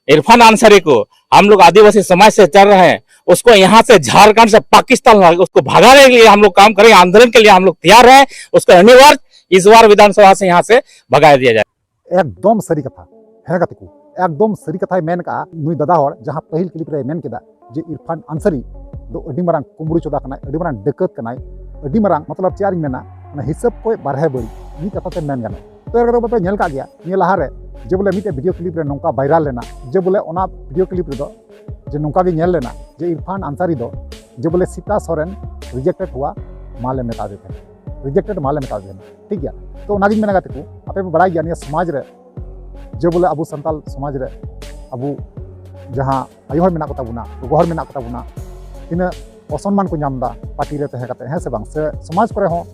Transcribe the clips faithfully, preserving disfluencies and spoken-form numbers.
इरफान अंसारी को हम लोग आदिवासी समाज से चल रहे हैं, उसको यहाँ से झारखंड से पाकिस्तान ला-, उसको भगाने के लिए हम लोग काम करेंगे, आंदोलन के लिए हम लोग तैयार हैं। उसको अनिवार्य इस बार विधानसभा से यहाँ से भगा दिया जाए। ᱮᱠᱫᱚᱢ ᱥᱟᱹᱨᱤ ᱠᱟᱛᱷᱟ᱾ ᱦᱮᱸ ᱜᱟᱛᱮ ᱠᱚ, ᱮᱠᱫᱚᱢ ᱥᱟᱹᱨᱤ ᱠᱟᱛᱷᱟᱭ ᱢᱮᱱ ᱠᱟᱜᱼᱟ ᱱᱩᱭ ᱫᱟᱫᱟ ᱦᱚᱲ, ᱡᱟᱦᱟᱸ ᱯᱟᱹᱦᱤᱞ ᱠᱞᱤᱯ ᱨᱮᱭ ᱢᱮᱱ ᱠᱮᱫᱟ ᱡᱮ ᱤᱨᱯᱷᱟᱱ ᱟᱱᱥᱟᱨᱤ ᱫᱚ ᱟᱹᱰᱤ ᱢᱟᱨᱟᱝ ᱠᱩᱢᱵᱽᱲᱩ ᱪᱚᱫᱟ ᱠᱟᱱᱟᱭ, ᱟᱹᱰᱤ ᱢᱟᱨᱟᱝ ᱰᱟᱹᱠᱟᱹᱛ ᱠᱟᱱᱟᱭ, ᱟᱹᱰᱤ ᱢᱟᱨᱟᱝ ᱢᱚᱛᱞᱚᱵ ᱪᱮᱫ ᱤᱧ ᱢᱮᱱᱟ, ᱚᱱᱟ ᱦᱤᱥᱟᱹᱵ ᱠᱷᱚᱱ ᱵᱟᱨᱦᱮ ᱵᱟᱹᱲᱤᱡ ᱢᱤᱫ ᱠᱟᱛᱷᱟ ᱛᱮ ᱢᱮᱱ ᱜᱟᱱᱚᱜᱼᱟ᱾ ᱛᱚ ᱮᱨ ᱠᱟᱛᱮ ᱵᱟᱯᱮ ᱧᱮᱞ ᱠᱟᱜ ᱜᱮᱭᱟ ᱱᱤᱭᱟᱹ ᱞᱟᱦᱟᱨᱮ ᱡᱮ ᱵᱚᱞᱮ ᱢᱤᱫᱴᱮᱡ ᱵᱷᱤᱰᱤᱭᱳ ᱠᱞᱤᱯ ᱨᱮ ᱱᱚᱝᱠᱟ ᱵᱷᱟᱭᱨᱟᱞ ᱞᱮᱱᱟ ᱡᱮ ᱵᱚᱞᱮ ᱚᱱᱟ ᱵᱷᱤᱰᱤᱭᱳ ᱠᱞᱤᱯ ᱨᱮᱫᱚ ᱡᱮ ᱱᱚᱝᱠᱟ ᱜᱮ ᱧᱮᱞ ᱞᱮᱱᱟ ᱡᱮ ᱤᱨᱯᱷᱟᱱ ᱟᱱᱥᱟᱨᱤ ᱫᱚ ᱡᱮ ᱵᱚᱞᱮ ᱥᱤᱛᱟ ᱥᱚᱨᱮᱱ ᱨᱤᱡᱮᱠᱴᱮᱰ ᱦᱩᱣᱟ ᱢᱟᱞᱮ ᱢᱮᱛᱟ ᱫᱮ ᱛᱟᱦᱮᱸᱱᱟ, ᱨᱤᱡᱮᱠᱴᱮᱰ ᱢᱟᱞᱮ ᱢᱮᱛᱟ ᱫᱮ ᱛᱟᱦᱮᱸᱱᱟ, ᱴᱷᱤᱠ ᱜᱮᱭᱟ᱾ ᱛᱚ ᱚᱱᱟᱜᱤᱧ ᱢᱮᱱᱟ ᱜᱟᱛᱮ ᱠᱚ, ᱟᱯᱮ ᱯᱮ ᱵᱟᱲᱟᱭ ᱜᱮᱭᱟ ᱱᱤᱭᱟᱹ ᱥᱚᱢᱟᱡᱽ ᱨᱮ ᱡᱮ ᱵᱚᱞᱮ ᱟᱵᱚ ᱥᱟᱱᱛᱟᱞ ᱥᱚᱢᱟᱡᱽ ᱨᱮ ᱟᱵᱚ ᱡᱟᱦᱟᱸ ᱟᱭᱳ ᱦᱚᱲ ᱢᱮᱱᱟᱜ ᱠᱚᱛᱟ ᱵᱚᱱᱟ, ᱜᱚᱜᱚ ᱦᱚᱲ ᱢᱮᱱᱟᱜ ᱠᱚᱛᱟ ᱵᱚᱱᱟ, ᱛᱤᱱᱟᱹᱜ ᱚᱥᱚᱱᱢᱟᱱ ᱠᱚ ᱧᱟᱢ ᱮᱫᱟ ᱯᱟᱨᱴᱤ ᱨᱮ ᱛᱟᱦᱮᱸ ᱠᱟᱛᱮ, ᱦᱮᱸ ᱥᱮ ᱵᱟᱝ? ᱥᱮ ᱥᱚᱢᱟᱡᱽ ᱠᱚᱨᱮ ᱦᱚᱸ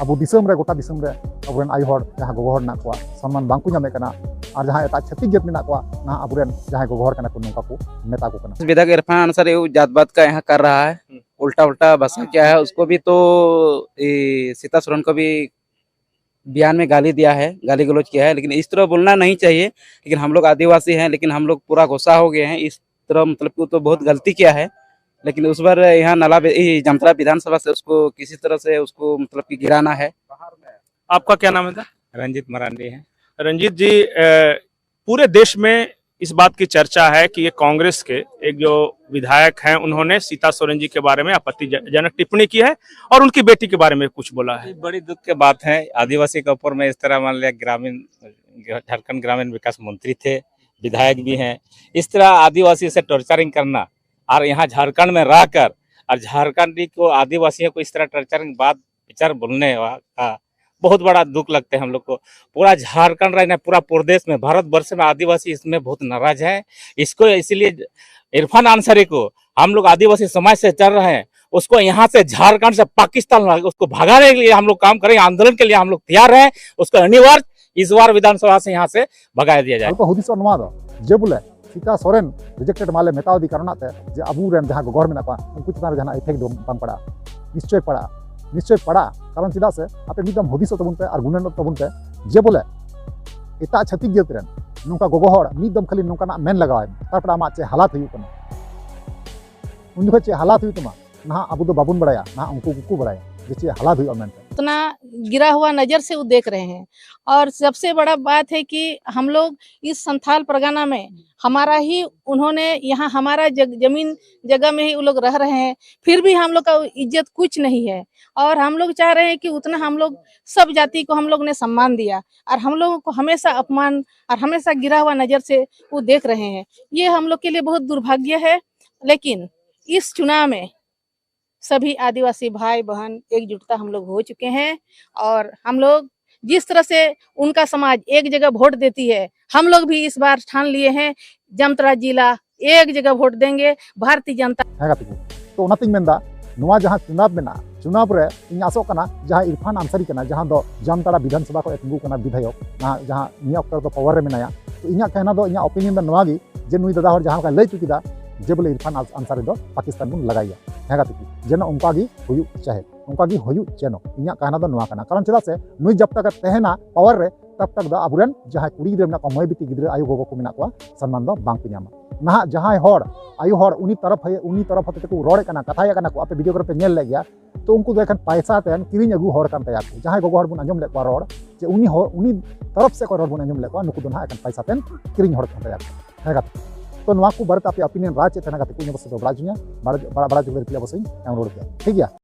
ᱟᱵᱚ ᱫᱤᱥᱚᱢ ᱨᱮ, ᱜᱚᱴᱟ ᱫᱤᱥᱚᱢ ᱨᱮ ᱟᱵᱚᱨᱮᱱ ᱟᱭᱳ ᱦᱚᱲ ᱡᱟᱦᱟᱸ ᱜᱚᱜᱚ ᱦᱚᱲ ᱢᱮᱱᱟᱜ ᱠᱚᱣᱟ ᱥᱚᱱᱢᱟᱱ ᱵᱟᱝ ᱠᱚ ᱧᱟᱢᱮᱫ ᱠᱟᱱᱟ, ᱟᱨ ᱡᱟᱦᱟᱸ ᱮᱴᱟᱜ ᱪᱷᱟᱹᱛᱤᱠ ᱡᱟᱹᱛ ᱢᱮᱱᱟᱜ ᱠᱚᱣᱟ ᱱᱟᱦᱟᱜ ᱟᱵᱚᱨᱮᱱ ᱡᱟᱦᱟᱸᱭ ᱜᱚᱜᱚ ᱦᱚᱲ ᱠᱟᱱᱟ ᱠᱚ ᱱᱚᱝᱠᱟ ᱠᱚ ᱢᱮᱛᱟ ᱠᱚ ᱠᱟᱱᱟ᱾ विधायक इरफान अंसारी वो जात पात का यहाँ कर रहा है, उल्टा उल्टा भाषा क्या है उसको भी तो ये सीता सोरेन को भी बयान में गाली दिया है, गाली गलौज किया है, लेकिन इस तरह बोलना नहीं चाहिए। लेकिन हम लोग आदिवासी हैं, लेकिन हम लोग पूरा गुस्सा हो गए हैं इस तरह, मतलब कि वो तो बहुत गलती किया है। लेकिन उस बार यहाँ नाला बे- ये जामताड़ा विधानसभा से उसको किसी तरह से उसको मतलब कि गिराना है। आपका क्या नाम है था? रंजीत मरांडी है। रंजीत जी, अ, पूरे देश में इस बात की चर्चा है कि ये कांग्रेस के एक जो विधायक हैं, उन्होंने सीता सोरेन जी के बारे में आपत्तिजनक टिप्पणी की है और उनकी बेटी के बारे में कुछ बोला है। ये बड़ी दुख की बात है, आदिवासी के ऊपर में इस तरह मान लिया ग्रामीण झारखंड ग्रामीण विकास मंत्री थे, विधायक भी हैं, इस तरह आदिवासी से टॉर्चरिंग करना और यहाँ झारखंड में रहकर और झारखंडी को आदिवासियों को इस तरह टॉर्चरिंग बात विचार बोलने का बहुत बड़ा दुख लगता है हम लोग को। पूरा झारखंड रहना, पूरा प्रदेश में, भारत वर्ष में आदिवासी इसमें बहुत नाराज है। इसको इसीलिए इरफान अंसारी को हम लोग आदिवासी समाज से चल रहे हैं, उसको यहाँ से झारखंड से पाकिस्तान ला-, उसको भगाने के लिए हम लोग काम करेंगे, आंदोलन के लिए हम लोग तैयार हैं। उसको अनिवार्य इस बार विधानसभा से यहाँ से भगा दिया जाए। ᱟᱨ ᱠᱚ ᱦᱩᱫᱤᱥᱚᱜ ᱱᱚᱣᱟ ᱫᱚ ᱡᱮ ᱵᱚᱞᱮ ᱥᱤᱛᱟ ᱥᱚᱨᱮᱱ ᱨᱤᱡᱮᱠᱴᱮᱰ ᱢᱟᱞᱮ ᱢᱮᱛᱟᱣ ᱫᱮ ᱠᱟᱨᱚᱱᱟᱜ ᱛᱮ ᱡᱮ ᱟᱵᱚᱨᱮᱱ ᱡᱟᱦᱟᱸ ᱜᱚᱜᱚ ᱦᱚᱲ ᱢᱮᱱᱟᱜ ᱠᱚᱣᱟ ᱩᱱᱠᱩ ᱪᱮᱛᱟᱱ ᱨᱮ ᱡᱟᱦᱟᱱᱟᱜ ᱤᱯᱷᱮᱠᱴ ᱫᱚ ᱵᱟᱝ ᱯᱟᱲᱟᱜᱼᱟ᱾ ᱱᱤᱥᱪᱚᱭ ᱯᱟᱲᱟᱜᱼᱟ, ᱱᱤᱥᱪᱚᱭ ᱯᱟᱲᱟᱜᱼᱟ᱾ ᱠᱟᱨᱚᱱ ᱪᱮᱫᱟᱜ ᱥᱮ ᱟᱯᱮ ᱢᱤᱫ ᱫᱚᱢ ᱦᱩᱫᱤᱥᱚᱜ ᱛᱟᱵᱚᱱ ᱯᱮ ᱟᱨ ᱜᱩᱱᱟᱹᱱᱚᱜ ᱛᱟᱵᱚᱱ ᱯᱮ ᱡᱮ ᱵᱚᱞᱮ ᱮᱴᱟᱜ ᱪᱷᱟᱹᱛᱤᱠ ᱡᱟᱹᱛ ᱨᱮᱱ ᱱᱚᱝᱠᱟ ᱜᱚᱜᱚ ᱦᱚᱲ ᱢᱤᱫ ᱫᱚᱢ ᱠᱷᱟᱹᱞᱤ ᱱᱚᱝᱠᱟᱱᱟᱜ ᱢᱮᱱ ᱞᱟᱜᱟᱣᱟᱭ ᱢᱮ, ᱛᱟᱨᱯᱚᱨᱮ ᱟᱢᱟᱜ ᱪᱮᱫ ᱦᱟᱞᱟᱛ ᱦᱩᱭᱩᱜ ᱠᱟᱱᱟ, ᱩᱱ ᱡᱚᱠᱷᱚᱱ ᱪᱮᱫ ᱦᱟᱞᱟᱛ ᱦᱩᱭᱩᱜ ᱛᱟᱢᱟ, ᱱᱟᱦᱟᱜ ᱟᱵᱚ ᱫᱚ ᱵᱟᱵᱚᱱ ᱵᱟᱲᱟᱭᱟ, ᱱᱟᱦᱟᱜ ᱩᱱᱠᱩ ᱜᱮᱠᱚ ᱵᱟᱲᱟᱭᱟ ᱡᱮ ᱪᱮᱫ ᱦᱟᱞᱟᱛ ᱦᱩᱭᱩᱜᱼᱟ ᱢᱮᱱᱛᱮ᱾ उतना गिरा हुआ नज़र से वो देख रहे हैं। और सबसे बड़ा बात है कि हम लोग इस संथाल परगना में हमारा ही, उन्होंने यहाँ हमारा जग, जमीन जगह में ही वो लोग रह रहे हैं, फिर भी हम लोग का इज्जत कुछ नहीं है। और हम लोग चाह रहे हैं कि उतना हम लोग सब जाति को हम लोग ने सम्मान दिया और हम लोगों को हमेशा अपमान और हमेशा गिरा हुआ नज़र से वो देख रहे हैं। ये हम लोग के लिए बहुत दुर्भाग्य है। लेकिन इस चुनाव में सभी आदिवासी भाई बहन एकजुटता हम लोग हो चुके हैं और हम लोग जिस तरह से उनका समाज एक जगह वोट देती है, हम लोग भी इस बार ठान लिए हैं जामताड़ा जिला एक जगह वोट देंगे भारतीय जनता। ᱦᱮᱸ ᱜᱟᱛᱮ ᱠᱚ, ᱛᱚ ᱚᱱᱟᱛᱤᱧ ᱢᱮᱱᱫᱟ, ᱱᱚᱣᱟ ᱡᱟᱦᱟᱸ ᱪᱩᱱᱟᱵ ᱢᱮᱱᱟᱜᱼᱟ, ᱪᱩᱱᱟᱵ ᱨᱮ ᱤᱧ ᱟᱥᱚᱜ ᱠᱟᱱᱟ ᱡᱟᱦᱟᱸ ᱤᱨᱯᱷᱟᱱ ᱟᱱᱥᱟᱨᱤ ᱠᱟᱱᱟ, ᱡᱟᱦᱟᱸ ᱫᱚ ᱡᱟᱢᱛᱟᱲᱟ ᱵᱤᱫᱷᱟᱱ ᱥᱚᱵᱷᱟ ᱠᱷᱚᱱ ᱮ ᱛᱤᱸᱜᱩ ᱠᱟᱱᱟ ᱵᱤᱫᱷᱟᱭᱚᱠ, ᱱᱟᱦᱟᱜ ᱡᱟᱦᱟᱸ ᱱᱤᱭᱟᱹ ᱚᱠᱛᱚ ᱨᱮᱫᱚ ᱯᱟᱣᱟᱨ ᱨᱮ ᱢᱮᱱᱟᱭᱟ, ᱛᱚ ᱤᱧᱟᱹᱜ ᱠᱟᱦᱱᱟ ᱫᱚ, ᱤᱧᱟᱹᱜ ᱚᱯᱤᱱᱤᱭᱚᱱ ᱫᱚ ᱱᱚᱣᱟ ᱜᱮ ᱡᱮ ᱱᱩᱭ ᱫᱟᱫᱟ ᱦᱚᱲ ᱡᱟᱦᱟᱸ ᱞᱮᱠᱟᱭ ᱞᱟᱹᱭ ᱦᱚᱪᱚ ᱠᱮᱫᱟ ᱡᱮ ᱵᱚᱞᱮ ᱤᱨᱯᱷᱟᱱ ᱟᱱᱥᱟᱨᱤ ᱫᱚ ᱯᱟᱠᱤᱥᱛᱟᱱ ᱵᱚᱱ ᱞᱟᱜᱟᱭᱮᱭᱟ᱾ ᱦᱮᱸ ᱜᱟᱛᱮ ᱠᱚ, ᱡᱮᱱᱚ ᱚᱱᱠᱟ ᱜᱮ ᱦᱩᱭᱩᱜ ᱪᱟᱦᱮ, ᱚᱱᱠᱟ ᱜᱮ ᱦᱩᱭᱩᱜ ᱡᱮᱱᱚ, ᱤᱧᱟᱹᱜ ᱠᱟᱦᱱᱟ ᱫᱚ ᱱᱚᱣᱟ ᱠᱟᱱᱟ᱾ ᱠᱟᱨᱚᱱ ᱪᱮᱫᱟᱜ ᱥᱮ ᱱᱩᱭ ᱡᱟᱵ ᱛᱟᱠ ᱮ ᱛᱟᱦᱮᱱᱟ ᱯᱟᱣᱟᱨ ᱨᱮ, ᱛᱟᱵ ᱛᱟᱠ ᱫᱚ ᱟᱵᱚᱨᱮᱱ ᱡᱟᱦᱟᱸᱭ ᱠᱩᱲᱤ ᱜᱤᱫᱽᱨᱟᱹ ᱢᱮᱱᱟᱜ ᱠᱚᱣᱟ, ᱢᱟᱹᱭ ᱵᱤᱴᱤ ᱜᱤᱫᱽᱨᱟᱹ, ᱟᱭᱳ ᱜᱚᱜᱚ ᱠᱚ ᱢᱮᱱᱟᱜ ᱠᱚᱣᱟ, ᱥᱚᱱᱢᱟᱱ ᱫᱚ ᱵᱟᱝ ᱠᱚ ᱧᱟᱢᱟ᱾ ᱱᱟᱦᱟᱜ ᱡᱟᱦᱟᱸᱭ ᱦᱚᱲ, ᱟᱭᱳ ᱦᱚᱲ ᱩᱱᱤ ᱛᱚᱨᱚᱯ, ᱩᱱᱤ ᱛᱚᱨᱚᱯ ᱦᱚᱛᱮ ᱛᱮᱠᱚ ᱨᱚᱲᱮᱫ ᱠᱟᱱᱟ, ᱠᱟᱛᱷᱟᱭᱮᱫ ᱠᱟᱱᱟ ᱠᱚ, ᱟᱯᱮ ᱵᱷᱤᱰᱤᱭᱳ ᱠᱚᱨᱮ ᱯᱮ ᱧᱮᱞ ᱞᱮᱫ ᱜᱮᱭᱟ, ᱛᱚ ᱩᱱᱠᱩ ᱫᱚ ᱮᱠᱷᱮᱱ ᱯᱟᱭᱥᱟ ᱛᱮ ᱠᱤᱨᱤᱧ ᱟᱹᱜᱩ ᱦᱚᱲ ᱠᱟᱱ ᱛᱟᱭᱟ ᱠᱚ᱾ ᱡᱟᱦᱟᱸᱭ ᱜᱚᱜᱚ ᱦᱚᱲ ᱵᱚᱱ ᱟᱸᱡᱚᱢ ᱞᱮᱫ ᱠᱚᱣᱟ ᱨᱚᱲ, ᱡᱮ ᱩᱱᱤ ᱦᱚᱸ, ᱩᱱᱤ ᱛᱚᱨᱚᱯ ᱥᱮᱫ ᱠᱷᱚᱱ ᱨᱚᱲ ᱵᱚᱱ ᱟᱸᱡᱚᱢ ᱞᱮᱫ ᱠᱚᱣᱟ, ᱱᱩᱠᱩ ᱫᱚ ᱱᱟᱦᱟᱜ ᱮᱠᱷᱮᱱ ᱯᱟᱭᱥᱟ ᱛᱮ ᱠᱤᱨᱤᱧ ᱦᱚᱲ ᱠᱟᱱ ᱛᱟᱭᱟ ᱠᱚ᱾ ᱦᱮᱸ ᱜᱟᱛᱮ, ᱛᱚ ᱱᱚᱣᱟ ᱠᱚ ᱵᱟᱨᱮᱛᱮ ᱟᱯᱮ ᱚᱯᱤᱱᱤᱭᱚᱱ ᱨᱟᱭ ᱪᱮᱫ ᱛᱟᱦᱮᱱᱟ ᱜᱟᱛᱮ ᱠᱚ, ᱤᱧ ᱚᱵᱚᱥᱥᱳᱭ ᱫᱚ ᱵᱟᱲᱟᱭ ᱦᱚᱪᱚᱧᱟ, ᱵᱟᱲᱟᱭ, ᱵᱟᱲᱟᱭ, ᱵᱟᱲᱟᱭ ᱦᱚᱪᱚ ᱠᱟᱛᱮ ᱨᱤᱯᱞᱟᱭ ᱚᱵᱚᱥᱥᱳᱭ ᱮᱢ ᱨᱩᱣᱟᱹᱲ ᱯᱮᱭᱟ, ᱴᱷᱤᱠ ᱜᱮᱭᱟ?